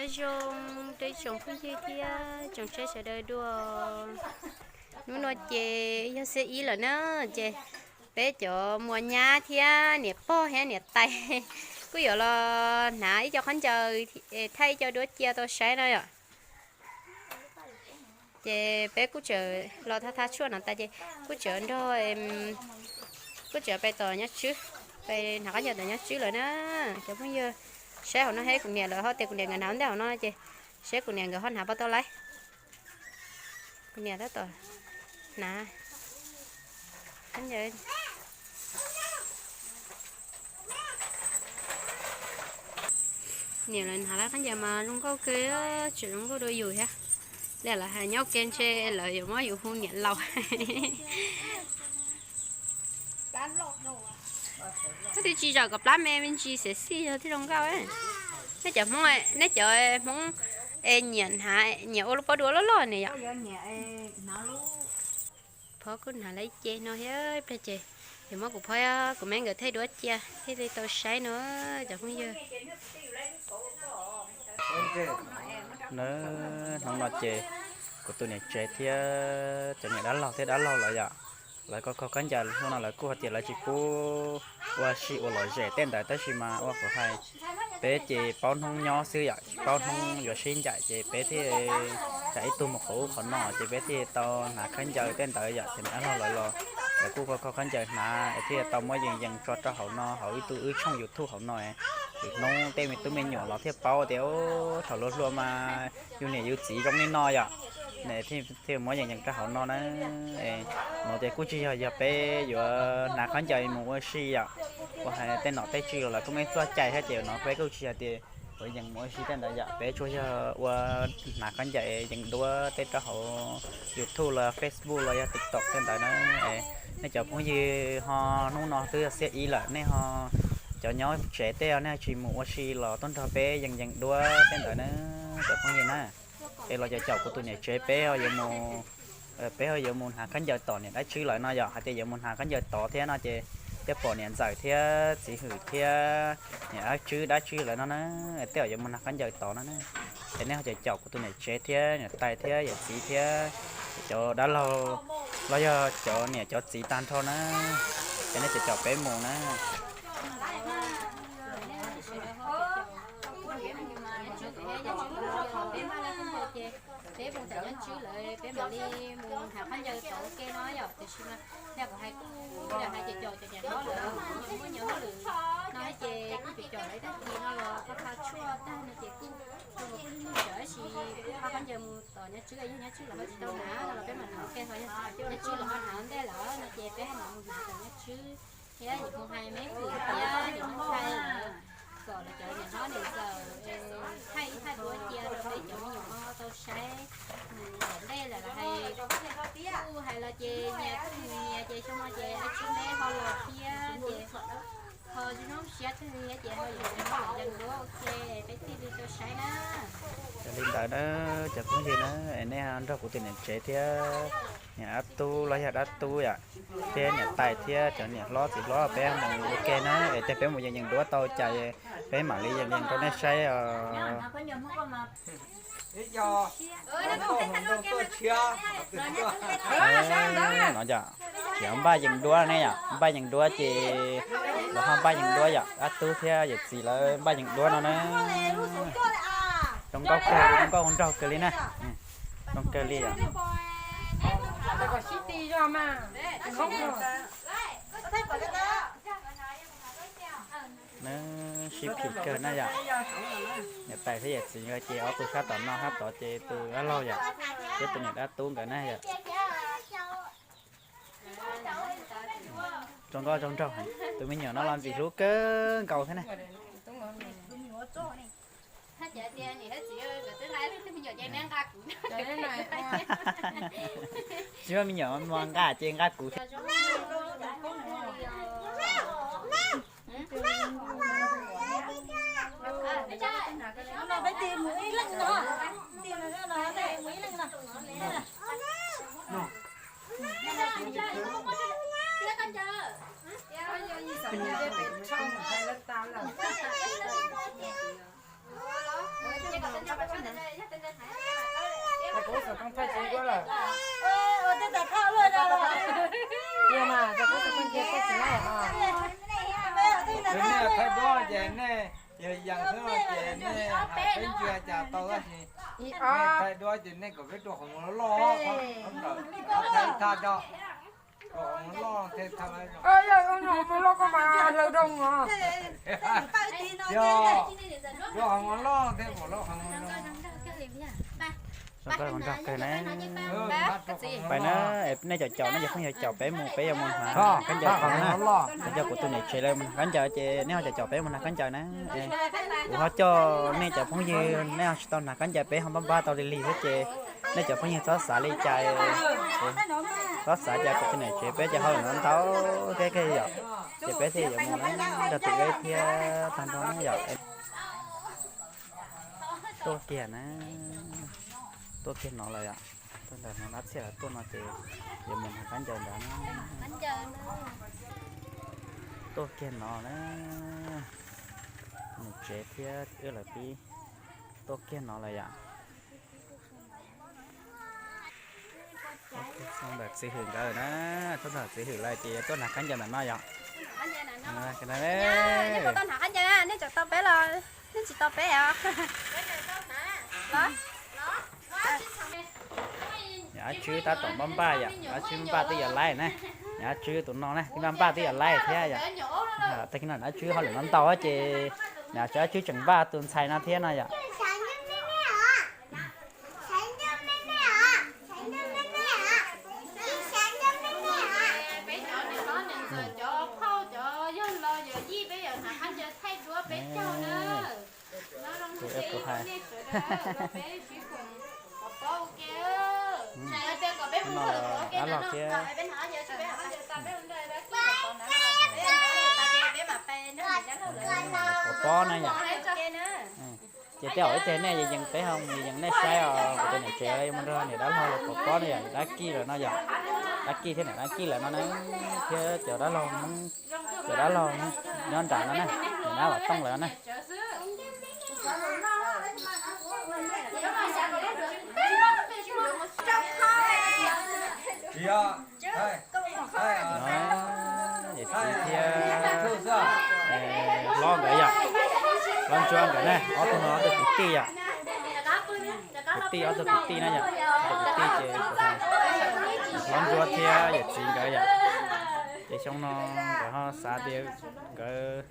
Nyob zoo rau ib tsoom phooj ywg thiab tsoom saib sawv daws dua. Hnub no ces yog xiab ib lawm na, ces peb cov muam nyab thiab niam pog thiab niam tais kuj yuav los hnav ib co khaub ncaws thaij ib co duab cia tau saib no yom. Ces peb kuj tseem los thab thab tshuaj no tas ces kuj tseem nrog, kuj tseem pais tom nyob tswb, pais hnav khaub ncaws tom nyob tswb lawm na. Cov phooj ywg saib hauv no thiab, kuv niam lawv ho tias kuv niam nkawd hnav ntej hauv no ces saib kuv niam nkawd ho hnav puas tau laiv. Kuv niam tab tom hnav khaub ncaws. Niam lawv hnav lawv khaub ncaws mas zoo nkauj kawg, tseem zoo nkauj dua yus thiab. Li lawv hais nyob ke ntshe lawv yuav muab yus hu niam laus. Koj twb tsis zawm kom plab me me ntsis xim xij yog thiaj zoo nkauj. Nej cov Hmoob, nej cov Hmoob es nyiam hnav, nyiam ua lub pob duav loj loj ne yom. Phob kuj hnav lawv ib ce no thiab, ib pliag ces yuav muab kuv phob kuv me nkawd thaij duab cia thiaj li tau saib no cov phooj ywg. Hnub no ces kuv tus niam tsev thiab cov niam dab laug thiab dab laug lawv yom, lawv kho kho khaub ncaws. Hnub no lawv kuj hais tias lawv tsis pub ua si ua lom zem tej ntawd, tab sis mas ua kuv hais, peb ces paub hnub nyob xwb yom, tsis paub hnub yuav sib ncaim ces peb thiaj, tsam ib tug mus qhov ub qhov no ces peb thiaj tau hnav khaub ncaws tej ntawd yom. Ces niam dab laug lawv los, lawv kuj kho kho khaub ncaws hnav es thiaj tau muab yees yees tso rau hauv no, hauv ib tug wb tshooj YouTube hauv no. Lwm hnub tej me tub me nyuam los thiaj paub tias thaum luag hluas mas yus niam yus txiv zoo li no yom. Thiaj muab yees yees rau hauv no na. No ces kuj tsis yog, yog peb yuav hnav khaub ncaws mus ua si yom. Ua hais tej nom tej tswv los lawv kuj muaj txoj cai thiab ces no peb kuj tsis yog tias yuav yees mus ua si tej ntawd yom. Peb tsuas yog ua hnav khaub ncaws yees duab tej rau hauv YouTube los Facebook los yog TikTok tej ntawd na. Nej cov phooj ywg ho, hnub no twb yog xiab ib lawm, nej ho, cov nyob tsev tej nej tsis mus ua si los tuaj nrog peb yees yees duab tej ntawd na cov phooj ywg na. Es los caum caum kuv tus niam tsev, peb ho yuav mus, peb ho yuav mus hnav khaub ncaws tom niam dab tswb lawv no yom. Hais tias yuav mus hnav khaub ncaws tod thiab no ces thiaj pom niam ntxawm thiab txiv hwm thiab niam dab tswb dab tswb lawv no na, tej zaum yuav mus hnav khaub ncaws tod no na. Es nej ho caum caum kuv tus niam tsev thiab niam tais thiab yawm txiv thiab cov dab laug los yog cov niam cov txiv tag nrho na, es nej caum caum peb mus na. Peb mus tom nyob tswb lawm, peb mam li mus hnav khaub ncaws tom ua ke no yom. Tiam sis mas yog kuv hais kuj yog hais ces caum cov niam hlob lawm, muaj nyias hauj lwm no ces kuj caum caum lawv ib tag kis no los kho kho tshuaj tag no ces kuj kuj mus sawv tab sis kuj kho khaub ncaws mus tom nyob tswb, yog nyob tswb los ho tsis tau hnav no los peb mam hnav ua ke, ho yog nyob tswb los ho hnav ntej lawm no ces peb mam mus hnav tom nyob tswb thiab yus mus hais meb kwm thiab yus mus hais kom lawv cov niam hlob niam ntxawm thaij ib thaj duab cia rau peb cov me nyuam ho tau saib. Tom ntej lawm hais kuj hais los ces nyias kuj mus nyias ces xyoo no ces tswb neb ho los thiab ces ho zoo siab kawg li ces ho yuav yees duab ua ke peb thiaj li tau saib na. Yog li ntawd na cov phooj ywg na, es nej nrog kuv tus niam tsev thiab niam dab tub los yog dab tub yom, thiab niam tais thiab cov niam hlob txiv hlob peb mus ua ke na, es tej peb mus yees yees duab tau cas peb mam li yees yees rau nej saib os. No yom, ces npaj yees duab ne yom, npaj yees duab ces lawv ho npaj yees duab yom, dab tub thiab yawm txiv lawv npaj yees duab no na. Zoo nkauj kawg, zoo nkauj nraug kawg li na. Zoo kawg li yom. Nws sib phim kawg na yom. Niam tais thiab yawm txiv nkawd ces ob tug sab tom no, sab tod ces tus dab laug yom, thiab tus niam dab tub nkawd na yom. Zoo nkauj zoo nraug, tus me nyuam no los ntxim hlub kawg nkaus thiab na. Tsis muaj me nyuam mas nqa ces nqa kuv thiab. Kuv xov tooj thaij tsis ncuab lawm. Yog mas, kuv xov tooj thaij tsis ncuab lawm. Yog nej thaij duab ces nej yog yees xwb ces nej hais peb ntsia cas tau tab sis nej thaij duab ces nej kom peb rua qhov muag loj loj, thaij thaj do, rua qhov muag loj thiaj thaij lawv zoo. Yog, rua qhov muag loj thiaj pom lawv qhov muag zoo. Pais na, nej cov caum nej cov phooj ywg caum peb mus, peb yuav mus hnav khaub ncaws na. Peb coj kuv tus niam tsev lawv mus hnav khaub ncaws ces nej ho caum caum peb mus hnav khaub ncaws na. Kuv ho coj nej cov phooj ywg, nej ho tsis tau hnav khaub ncaws, peb ho npaj npaj tau lig lig xwb ces nej cov phooj ywg txhob xav li cas, txhob xav cas kuv tus niam tsev peb cov hauj lwm no ntau thiab kawg yom. Ces peb thiaj yuav mus nrog tus wb thiab tag nrho na yom. Tuaj kiag na, tuaj kiag no lawm yom. Tuaj ntawm no dab txhiaj lawv tuaj no ces yuav mus hnav khaub ncaws ntawd na. Tuaj kiag no na, niam tsev thiab wb lawv pib tuaj kiag no lawm yom. Txog ntawm txiv hwm nkawd na, txog ntawm txiv hwm lawm ces yuav tuaj hnav khaub ncaws ntawm no yom. Nej tsis tau peb los nej tsis tau peb os. Niam Ab Tswb tab tom npaj npaj yom, Ab Tswb npaj npaj twb yuav laib na. Niam Ab Tswb tus no na twb npaj npaj twb yuav laib thiab yom. Tag kis no Ab Tswb hauj lwm no ntau ces niam Ab Tswb tseem npaj tus ntxhais no thiab no yom. Peb cov niam hlob niam ntxawm cov phauj cov yawg laus yawm yij peb yawm hnav khaub ncaws thaij duab peb caug na. Tus eb tus hais. Peb sib koom pov pob ua ke. Dab laug thiab. Pov pob na yom. Ces tej zaum ib teg nej yees peb ho mus yees nej saib os, kuv tus niam tsev yuav mus nrog niam dab laug lawv pov pob na yom, dab kij lawm no yom. Dab kij thiab niam dab kij lawm no na, thiab cov dab laug Hmoob, cov dab laug nyob nram no na, niam dab Vam Tooj lawm na. Yawm txiv thiab hlob nkawd yom, hlob Ntsuab nkawd na, ob tug no ob tug kwv tij yom, kwv tij ob tug kwv tij na yom, ob tug kwv tij ces hlob Ntsuab thiab yawm txiv nkawd yom, ces xyoo no nkawd ho xav tias nkawd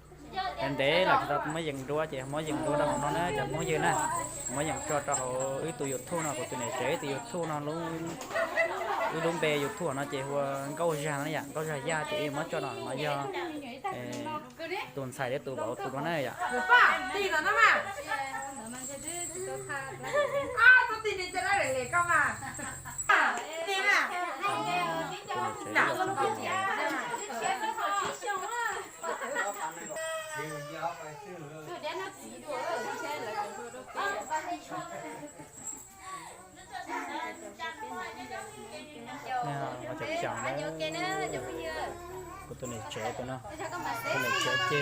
ntev los tsis tau muab yees duab ces muab yees duab rau hauv no na cov phooj ywg na, muab yees tso rau hauv wb tus YouTube no, kuv tus niam tsev wb tus YouTube no, wb lub npe YouTube no ces hu ua Nkauj Zag no yom, Nkauj Zag Yaj ces wb muab tso no no yog tus ntxhais thiab tus vauv tus no na yom. Ua cov xyoo na, kuv tus niam tsev tus no, tus niam tsev ces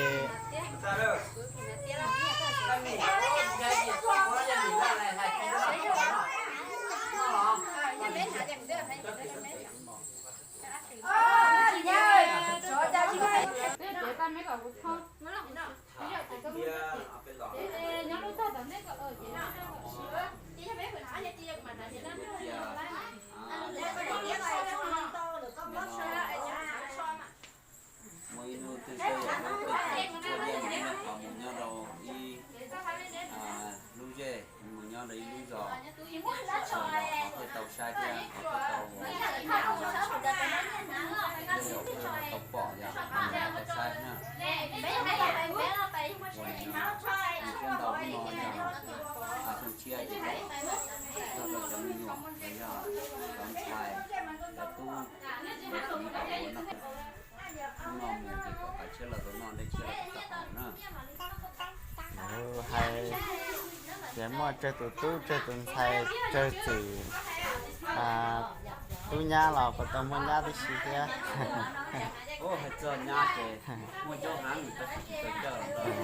Muaj ib hnub twg peb yog lub peb tug tuaj yeej mus nyob rau ib lub zej, mus nyob rau ib lub zos, qhov thiaj tau saib thiab qhov thiaj tau, tej zaum tau pom yom, tau saib na. Ua li no, nws thiab ntau hnub no yog xyoo tshiab ces txog rau cov me nyuam los yog cov ntxhais, cov tub, cov txiv kom ua noj. Hnub no mus ces kom pais tshiab los tau noj, dej tshiab los tau haus na. Hais tias muaj tsawg tus tub tsawg tus ntxhais tsawg txim tub nyab los puas tau muaj nyab tib si thiab? Hais txog nyab ces muaj coob heev, tab sis tsis tau coj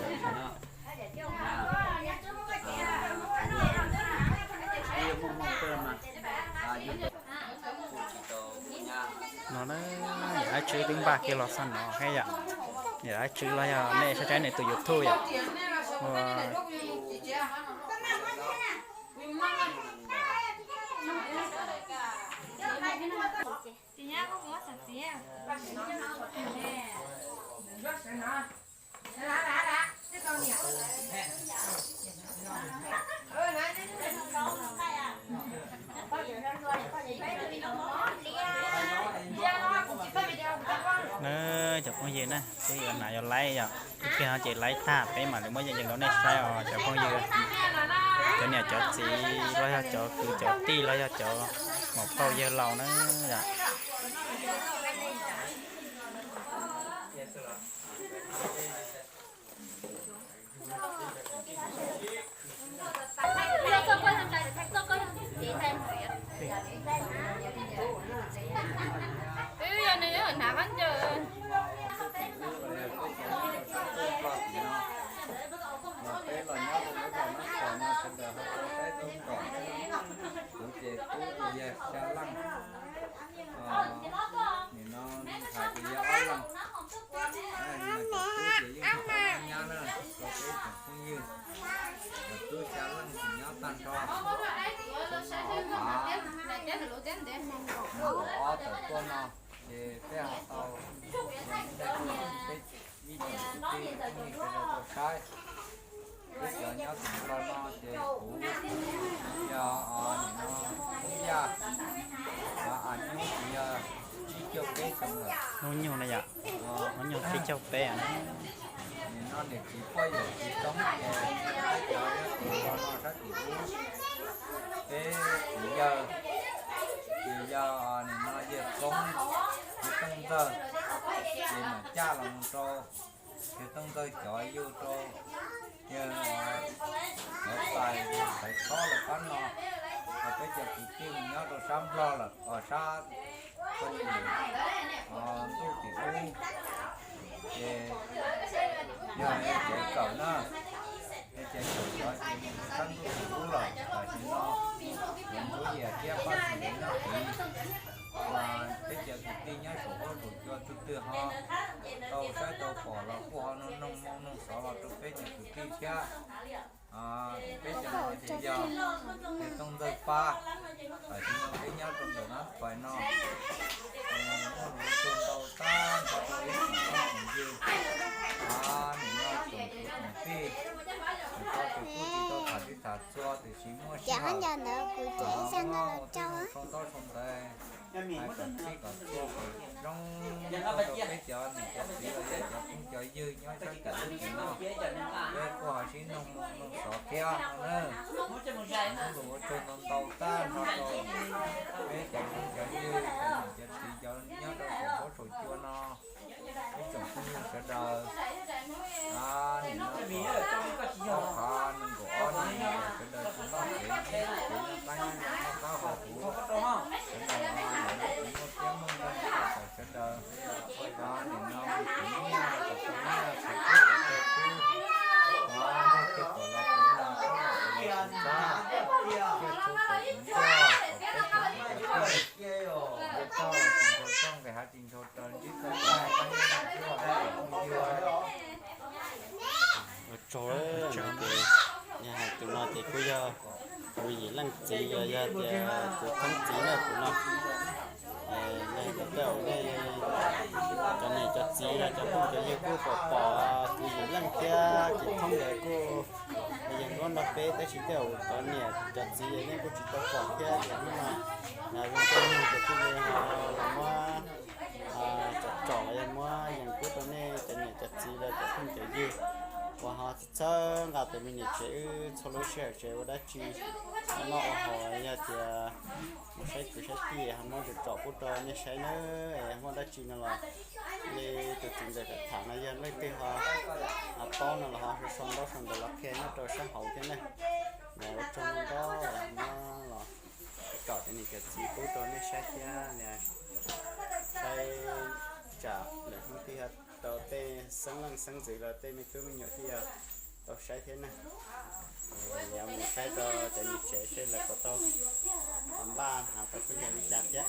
los rau no. No na, yawm dab tswb twb npaj kiag los xwb no thiab yom. Yawm dab tswb los yog nej saib saib nws tus YouTube yom. Na, cov phooj ywg na, peb yuav hnav yuav laib yom, ib pliag no ces laib tag peb mam li muab yees rau nej saib os cov phooj ywg. Cov niam cov txiv los yog cov kwv cov tij los yog cov muam phauj yawg laus na yom. Kuv ces kuv tus yawg Xya Leej, nim no hais tias yog ob leeg, tus tub ces yeej nyab na, rau peb tsoom phooj ywg, tus tub Xya Leej tseem nyob tag nrho, ob tawm tuaj no, ces peb ho tau peb ib tsoom kwv tij phooj ywg sawv daws tau saib. Peb cov nyob tim Nplog no ces kuv yog nim no Hmoob Yaj, a nyuj kuv yog tsib caug peb xyoo lawm. Hnub nyoog na yom, hnub nyoog tsib caug peb. Nim no niam txiv poj yawm txiv txoob ces peb cov nyob tim Nplog no sab tim ub, peb txiv yawg, ces yog nim no yawg Txoob, yawg Tooj Ntxawg, ces mam caj los mus rau yawg Tooj Ntxawg cov yug rau yawg Xaiv Txais, Xaiv Txhob lawv pab no, peb cov kwv tij mus nyob rau sab Nplog lawm, sab Ntuj tim ub, ces yog yawg Txaiv Kawm na, yawg Txaiv Kawm cov ces mus rau sab Ntuj tim ub lawm, tam sim no yawg Ntxhuav Yias thiab Paj Xis Nyob Tiv, peb cov kwv tij nyob saum huab saum cua tus twg ho tau saib tau pom los kuj ho noog noog moo noog xov los rau peb cov kwv tij thiab. Peb cov no ces yog yawg Tooj Ntxawg pab, tam sim no peb nyob rau ntawm Nab Pais no, muaj lus ua tsaug ntau tag nrho rau ib tsoom phooj tsoom ywg, nim no tsoom kwv tsoom tij, tsis tau tham txhua tiam sis muaj sij hawm, muaj ua tsaug sau ntaub sau ntawv, hais kom txhij kom txhua kom zoo rau peb cov niam cov txiv los yog cov phooj cov ywg nyob sab tim ub tim no. Peb kuj ho sib noog moo noog xov thiab no na. Muaj lus ua tsaug ntau ntau tag nrho rau peb cov phooj cov ywg, cov niam cov txiv, cov nyob rau saum huab saum cua no, ib tsoom phooj ywg sawv daws. Nim no ob phav nees nkaum ob no sawv daws tsis noj kev, kev noj qab nyob zoo noj qab haus huv, sawv daws muaj tiab muaj nkeeg rau sawv daws. Nim no mus khwv nyiaj, kom tau nyiaj, khwv kub kom tau kub, muaj tiag kom los kuv los, txhob los kuv los kuv txhab, tiag txhua kom kuv nrog, kom peb tsoom kwv tij, nqe toj los tsis ntshaw toj, nqe hav tsis ntshaw raws, ntsib txoj kev noj qab nyob zoo noj qab haus huv. Ua tsaug, ces yog hais tus no ces kuj yog kuv yim leej txiv los yog tias kuv thoob txiv na tus no. Nej cov peb, nej cov niam cov txiv los cov phooj cov ywg kuj pom pom kuv yim leej thiab ces thoob ntawd kuj yeej nruab nrog peb tab sis tej zaum cov niam cov txiv nej kuj tsis tau pom thiab ces hnub no zoo caij nyoog ces thiaj li los muab tsom tsom los yog muab yees pub rau nej cov niam cov txiv los cov phooj cov ywg uas ho txhawb nqa tus me niam tsev wb txhua lub sij hawm tsev ua dab tsi noj ua haus, yog tias mus saib kwv saib tij ho muab tsom tsom pub rau nej saib nawb. Muaj dab tsi no los li tus txiv ntxawm tham no yog leej twg ho paub no los ho sau ntaub sau ntawv los qhia nyob rau sab hauv thiab ne. Ua tsaug ntau ntau, no los tsom cov niam cov txiv pub rau nej saib thiab. Saib tsam lwm hnub twg yog tau tej xeeb leej xeeb ntxwv los tej me tub me nyuam thiaj yog tau saib thiab ne. Yuav mus saib rau cov niam tsev seb lawv puas tau npaj hnav tau khaub ncaws li cas thiab.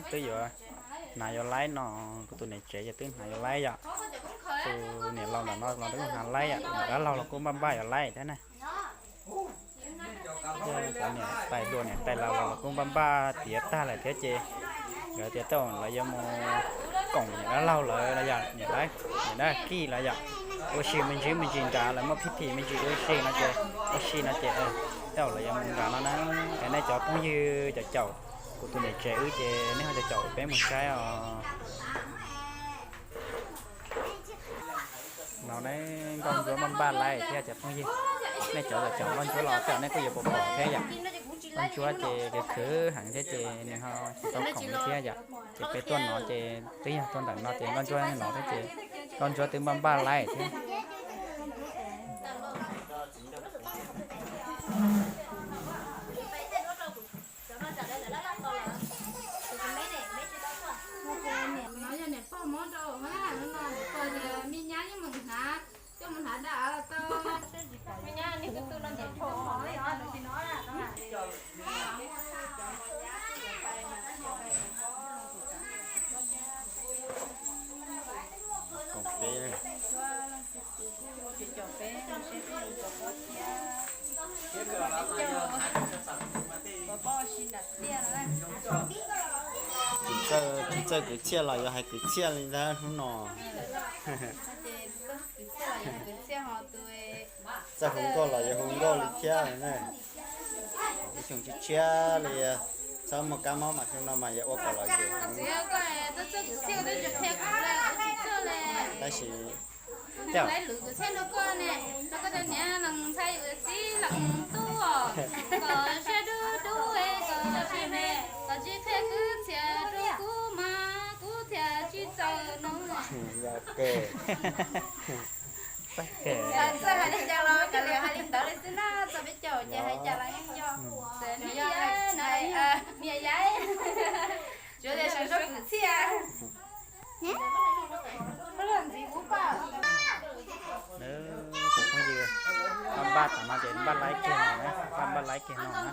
Twb yuav hnav yuav laib no, kuv tus niam tsev ces twb hnav yuav laib yom. Tus niam laus ntawm no los twb hnav laib yom, niam dab laug los kuj npaj npaj yuav laib thiab na. Cov niam tais hluas niam tais laus los kuj npaj npaj tiav tag lawm thiab ces nkawd tias tej zaum lawv yuav mus koom niam dab laug lawv los yog niam dab, niam dab Kij lawv yom, ua si me ntsis me ntsis nrad lawv muaj phij phim me ntsis ua si no ces, ua si no ces tej zaum lawv yuav mus nrad no na. Es nej cov phooj ywg cov caum kuv tus niam tsev wb ces nej ho cov caum peb mus saib os. No ne, nkauj ntsuab npaj npaj laib thiab cov phooj ywg. Nej cov caum nkauj ntsuab los tej zaum nej kuj yuav pom pom thiab yom. Nkauj ntsuab ces khwv khwv heev thiab ces nws ho tsis tau khoom li thiab yom. Ces peb tuaj no ces twb yog tuaj ntawm no ces nkauj ntsuab no thiab ces nkauj ntsuab twb npaj npaj laib thiab. No yog niam pog muab rau na, no niam pog tias me nyab yeej mus hnav, coj mus hnav dab tau. Me nyab niag tus no ces Tsis txawj kwv txhiaj los yuav hais kwv txhiaj li ntag hnub no. Txawj hu nkauj los yuav hu nkauj li thiab na. Ib xyoo tshiab tshiab li, txhob muaj kab mob mas xyoo no mas yuav ua kom lom zem heev. Tab sis Txawj hais li cas los kav liam hais li ntawd li xwb na, txog peb caug ces hais cas los yeej yog. Niam yai, tsuav tias sawv zog kwv txhiaj. Tus phooj ywg npaj npaj tas no ces npaj laib kiag no na, npaj npaj laib kiag no na.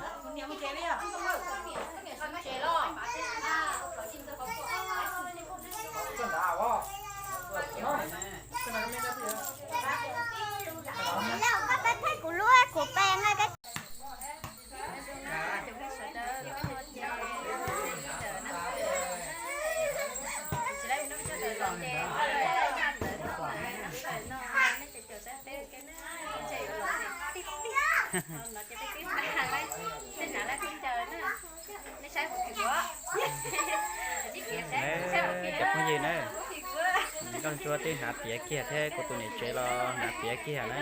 Koj peb thaij kuv lub kuv pe nqa. Cov phooj ywg na, nkauj ntsuab twb hnav tiav kiag thiab kuv tus niam tsev los hnav tiav kiag na.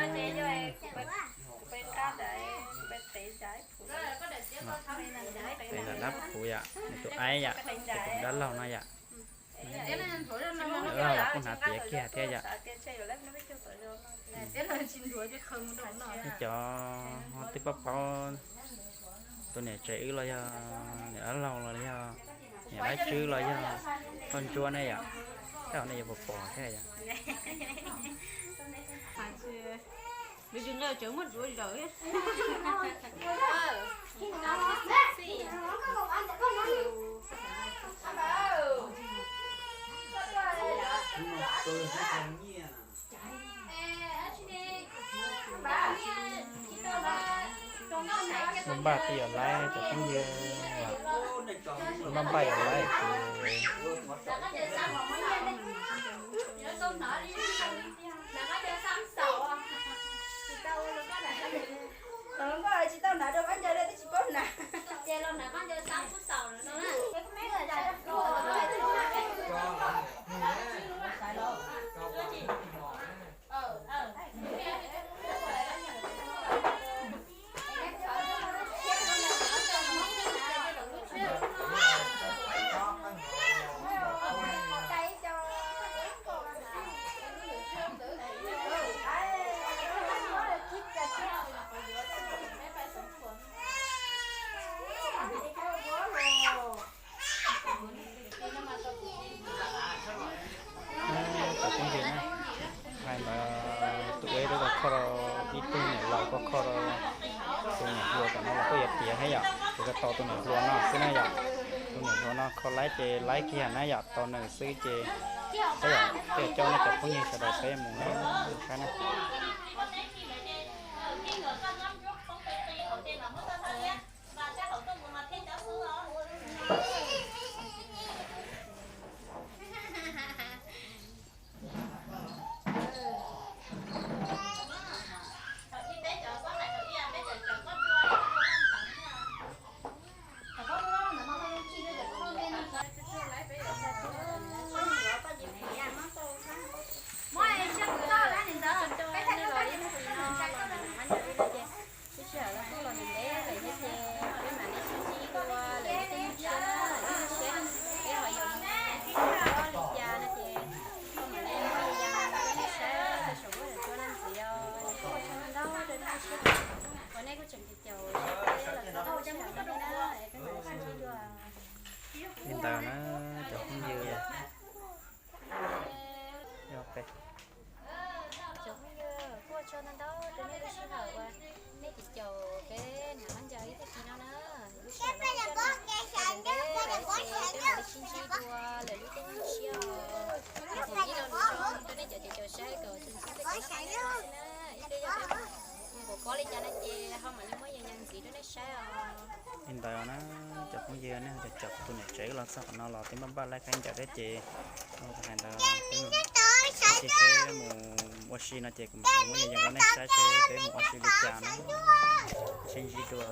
Peb lam dab phuv yom, nws tus aib yom, ces tus dab laug no yom. Dab laug los kuj hnav tiav kiag thiab yom. Cov twb paub paub tus niam tsev wb los yog niam dab laug los yog niam dab tswb los yog nkauj ntsuab ne yom, tej zaum nej yuav pom pom thiab yom. Npaj npaj tij yam laib cov phooj ywg, npaj npaj yam laib ces Peb los kho rau ib tug niam laus, kho kho rau tus niam hluas tom no los kuj yuav tiav thiab yom, ces kho tau tus niam hluas no xwb na yom. Tus niam hluas no kho laib ces laib kiag na yom, tau nws xwb ces peb yog coj nej cov phooj ywg sawv daws peb mus saib na. Lub sij hawm los kuj los ntev ntev lawm thiab ces peb mam li sib ntsib dua lwm lub sij hawm na, lwm lub sij hawm peb ho yuav mus ua li cas no ces koj mam li muab ya ya rau nej saib, koj saum huab saum cua no ntxiv os. Ua tsaug ntau ntau rau nej lub sij hawm uas nej kuj tseem caum caum saib peb los txog lub sij hawm no thiab na, es peb mam li sib ntsib dua. Li ntawd na cov phooj ywg. Cov phooj ywg, kuj ua tsaug ntau ntau rau nej lub sij hawm uas nej caum caum peb niam Hmoob Ncaws ib tag kis no na. Lub sij hawm no kuj coj nej ntev ntev lawm ces peb mam li sib ntsib dua lwm lub teb lub chaw. Thov ib lo lus zoo rau nej cov caum caum saib kom txuas ntxiv peb cov no xwb na. Ib pliag yog peb mus npaum pob li cas no ces ho mam li muab ya ya ntxiv rau nej saib os. Li ntawd na cov phooj ywg, nej ho caum caum kuv tus niam tsev los txog qhov no los twb npaj npaj laij khaib ncaws thiab ces hais ntawd peb mus ua si no ces kuv mam li muab ya ya rau nej saib seb peb mus ua si li cas na. Sib ntsib dua.